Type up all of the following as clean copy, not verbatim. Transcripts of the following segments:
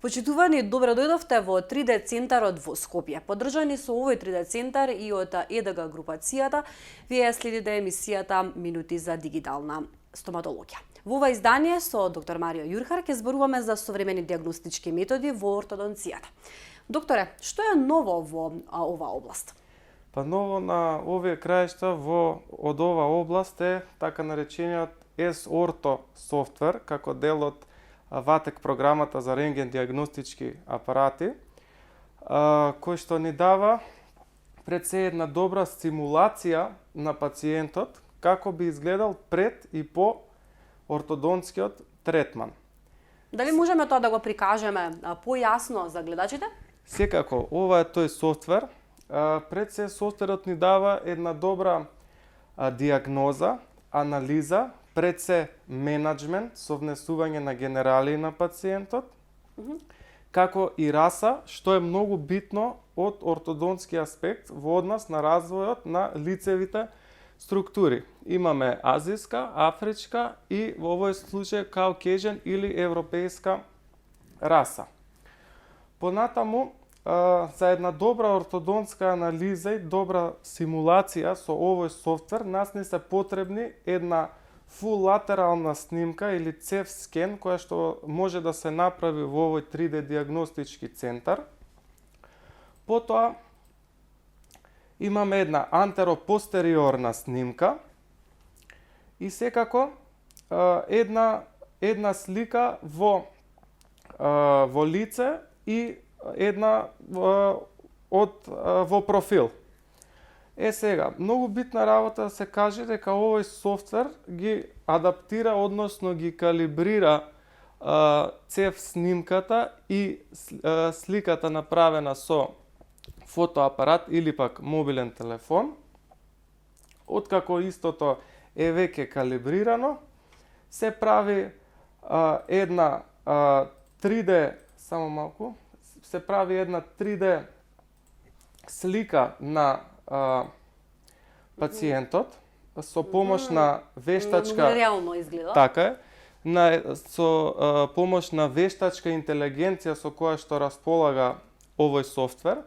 Почитувани, добро дојдовте во 3D центарот во Скопје. Поддржани со овој 3D центар и од ЕДГ групацијата, вие следите емисијата Минути за дигитална стоматологија. Во ова издание со доктор Марио Јурхар ќе зборуваме за современи диагностички методи во ортодонцијата. Докторе, што е ново во оваа област? Па ново на овие краишта од ова област е така наречениот S-Orto софтвер, како дел од ВАТЕК програмата за рентген диагностички апарати, кој што ни дава пред се една добра стимулација на пациентот како би изгледал пред и по ортодонтскиот третман. Дали можеме тоа да го прикажеме појасно за гледачите? Секако, ова е тој софтвер. Пред се софтверот ни дава една добра диагноза, анализа, пред се менеджмент со внесување на генералии на пациентот, како и раса, што е многу битно од ортодонтски аспект во однос на развојот на лицевите структури. Имаме азиска, афричка и во овој случај каукежен или европејска раса. Понатаму, за една добра ортодонтска анализа и добра симулација со овој софтвер, нас не се потребни една фуллатерална снимка или CT скен која што може да се направи во овој 3D диагностички центар. Потоа имаме една антеропостериорна снимка и секако една слика во лице и една во профил. Сега, многу битна работа да се каже дека овој софтвер ги адаптира, односно ги калибрира CT снимката и сликата направена со фотоапарат или пак мобилен телефон. Откако истото е веќе калибрирано, се прави една 3D, само малку, се прави една 3D слика на пациентот со помош на вештачка. Реално изгледа. Така е. Со помош на вештачка интелигенција со која што располага овој софтвер.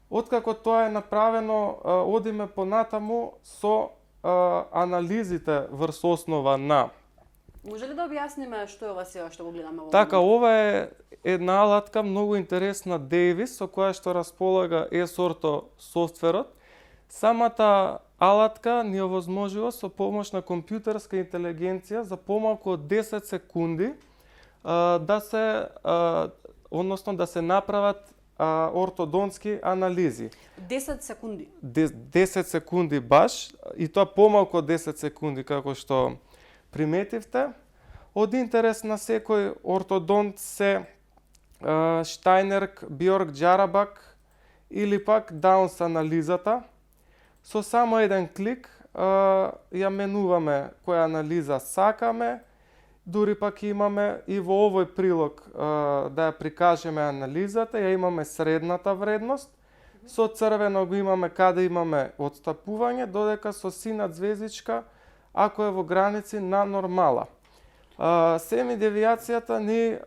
Откако тоа е направено, одиме понатаму со анализите врз основа на. Може ли да објасниме што е ова сега што го гледаме во? Така, ова е една алатка многу интересна Davis со која што располага S-Orto софтверот. Самата алатка ни овозможува со помош на компјутерска интелигенција за помалку од 10 секунди да се направат ортодонтски анализи. 10 секунди. 10 секунди баш, и тоа помалку од 10 секунди како што приметивте. Од интерес на секој ортодонт се Штајнерк, Бјорк, Џарабак или пак Даунс анализата. Со само еден клик ја менуваме која анализа сакаме, дури пак имаме и во овој прилог да ја прикажеме анализата, ја имаме средната вредност, со црвено го имаме каде имаме отстапување, додека со сина звездичка ако е во граници на нормала. Семидевијацијата ни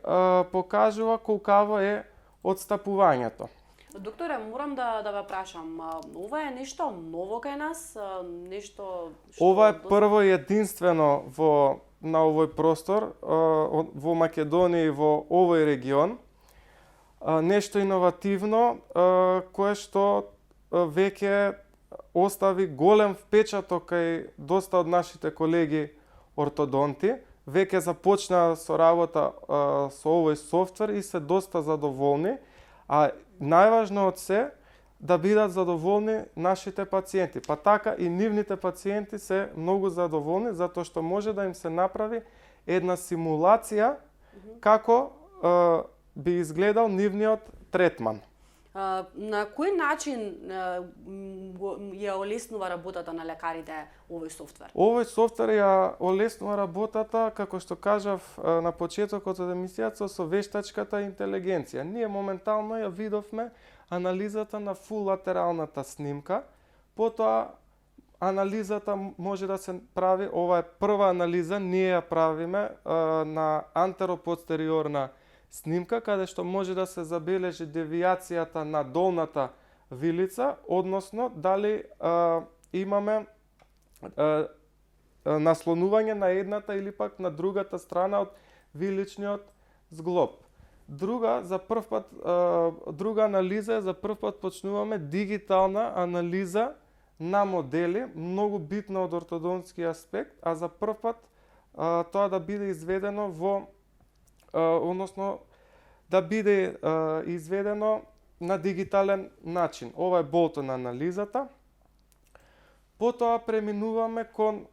покажува колкаво е отстапувањето. Докторе, морам да ве прашам, ова е нешто ново кај нас, нешто што Ова е прво и единствено на овој простор, во Македонија и во овој регион. Нешто иновативно, кое што веќе остави голем впечаток кај доста од нашите колеги ортодонти. Веќе започнаа со работа со овој софтвер и се доста задоволни, а најважно од се да бидат задоволни нашите пациенти. Па така и нивните пациенти се многу задоволни затоа што може да им се направи една симулација како би изгледал нивниот третман. На кој начин ја олеснува работата на лекарите овој софтвер? Овој софтвер ја олеснува работата, како што кажав на почетокот од емисијата, со вештачката интелигенција. Ние моментално ја видовме анализата на фуллатералната снимка, потоа анализата може да се прави, ова е прва анализа, ние ја правиме на антеропостериорна снимка каде што може да се забележи девијацијата на долната вилица, односно дали имаме наслонување на едната или пак на другата страна од виличниот зглоб. Друга анализа, за прв пат почнуваме дигитална анализа на модели, многу битна од ортодонтски аспект, а за прв пат тоа да биде изведено односно да биде изведено на дигитален начин. Ова е Болтон анализата. Потоа преминуваме кон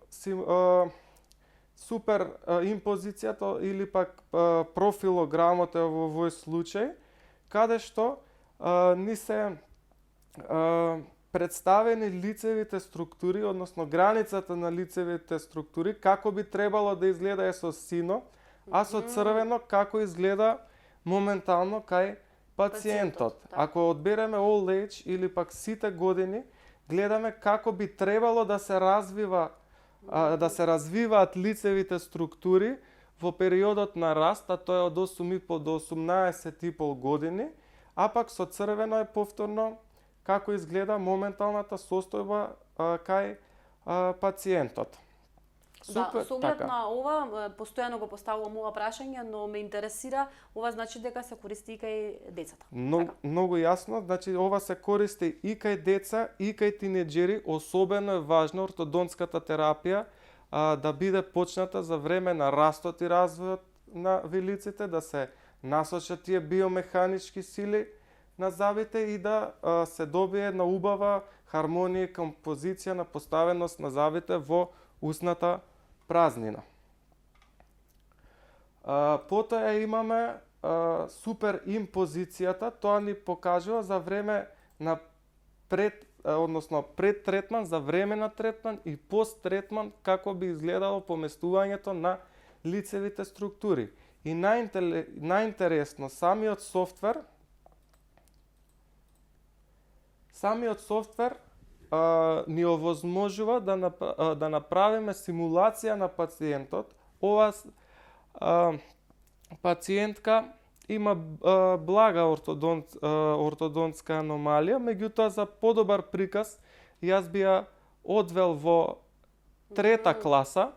супер импозицијата или пак профилограмата во овој случај, каде што ни се представени лицевите структури, односно границата на лицевите структури, како би требало да изгледа со сино, а со црвено како изгледа моментално кај пациентот. Ако одбереме all age или пак сите години, гледаме како би требало да се развиваат лицевите структури во периодот на раст, а тоа е од 8,5 до 18,5 години, а пак со црвено е повторно како изгледа моменталната состојба кај пациентот. Супер, со оглед на ова, постојано го поставувам ова прашање, но ме интересира, ова значи дека се користи и кај децата. Многу јасно, значи ова се користи и кај деца, и кај тинеџери, особено е важно ортодонтската терапија да биде почната за време на растот и развојот на вилиците, да се насочат тие биомеханички сили на зъбите и да се добие една убава хармонија и композиција на поставеност на зъбите во устната празнина. Потоа имаме суперимпозицијата, тоа ни покажува за време на пред третман, за време на третман и пост третман како би изгледало поместувањето на лицевите структури. И најинтересно, самиот софтвер ни овозможува да направиме симулација на пациентот. Ова пациентка има блага ортодонтска аномалија, меѓутоа за подобар приказ јас би ја одвел во трета класа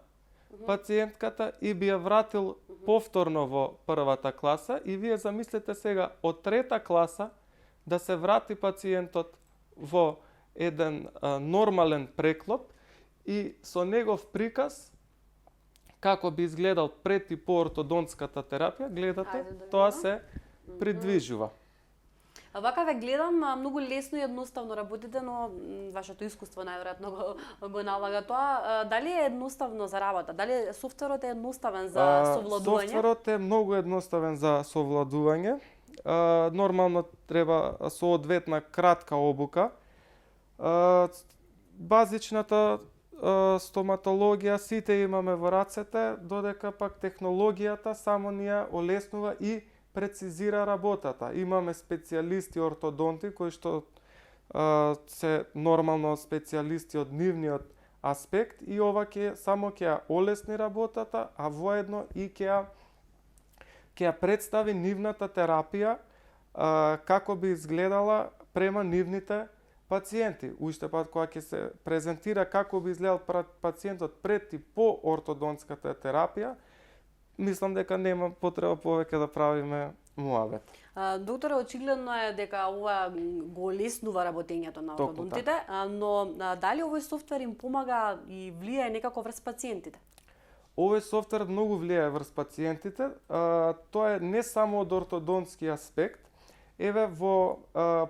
пациентката и би ја вратил повторно во првата класа и вие замислете сега од трета класа да се врати пациентот во еден нормален преклоп и со негов приказ како би изгледал пред и по ортодонтската терапија, гледате, тоа се придвижува. Вака ве гледам, многу лесно и едноставно работите, но вашето искуство најверојатно го налага тоа. Дали е едноставно за работа? Дали софтверот е едноставен за совладување? Софтверот е многу едноставен за совладување. Нормално треба соодветна кратка обука. Базичната стоматологија сите имаме во рацете, додека пак технологијата само ни ја олеснува и прецизира работата. Имаме специјалисти ортодонти кои што се нормално специјалисти од нивниот аспект и ова само ќе ја олесни работата, а воедно и ќе ја представи нивната терапија како би изгледала према нивните пациенти. Уште пат кога ќе се презентира како би изгледал пациентот пред и по ортодонтската терапија, мислам дека нема потреба повеќе да правиме муабет. Докторе, очигледно е дека ова го леснува работењето на ортодонтите, но дали овој софтвер им помага и влијае некако врз пациентите? Овој софтвер многу влијае врз пациентите. Тоа е не само од ортодонтски аспект. Еве во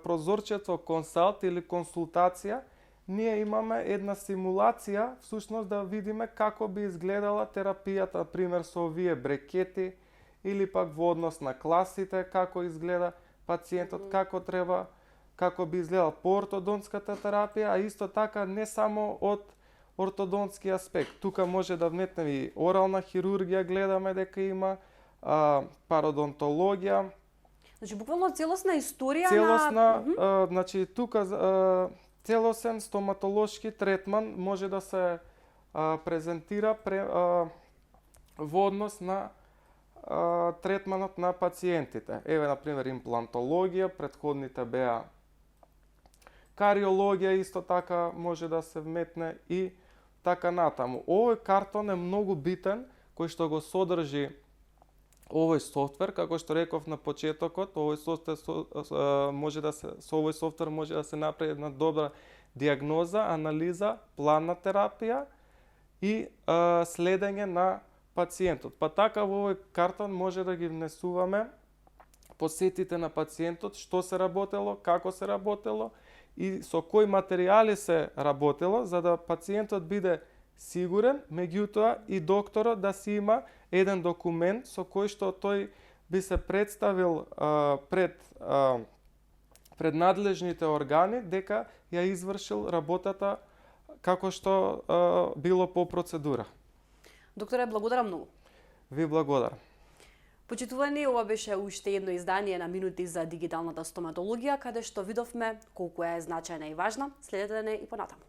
прозорчето консалт или консултација, ние имаме една симулација, всушност да видиме како би изгледала терапијата, например со овие брекети, или пак во однос на класите, како изгледа пациентот, како би изгледал по ортодонтската терапија, а исто така не само од ортодонтски аспект. Тука може да вметнеме и орална хирургија, гледаме дека има пародонтологија. Значи буквално целосна историја значи тука целосен стоматолошки третман може да се презентира во однос на третманот на пациентите. Еве, например, имплантологија, претходните беа кариологија, исто така може да се вметне и така натаму. Овој картон е многу битен, кој што го содржи овој софтвер, како што реков на почетокот, овој софтвер со овој софтвер може да се направи една добра дијагноза, анализа, план на терапија и следење на пациентот. Па така во овој картон може да ги внесуваме посетите на пациентот, што се работело, како се работело и со кои материјали се работело, за да пациентот биде сигурен, меѓутоа и докторот да си има еден документ со кој што тој би се представил пред надлежните органи дека ја извршил работата како што било по процедура. Докторе, благодарам многу. Ви благодарам. Почитувани, ова беше уште едно издание на Минути за дигиталната стоматологија, каде што видовме колку е значајна и важна. Следете не и понатаму.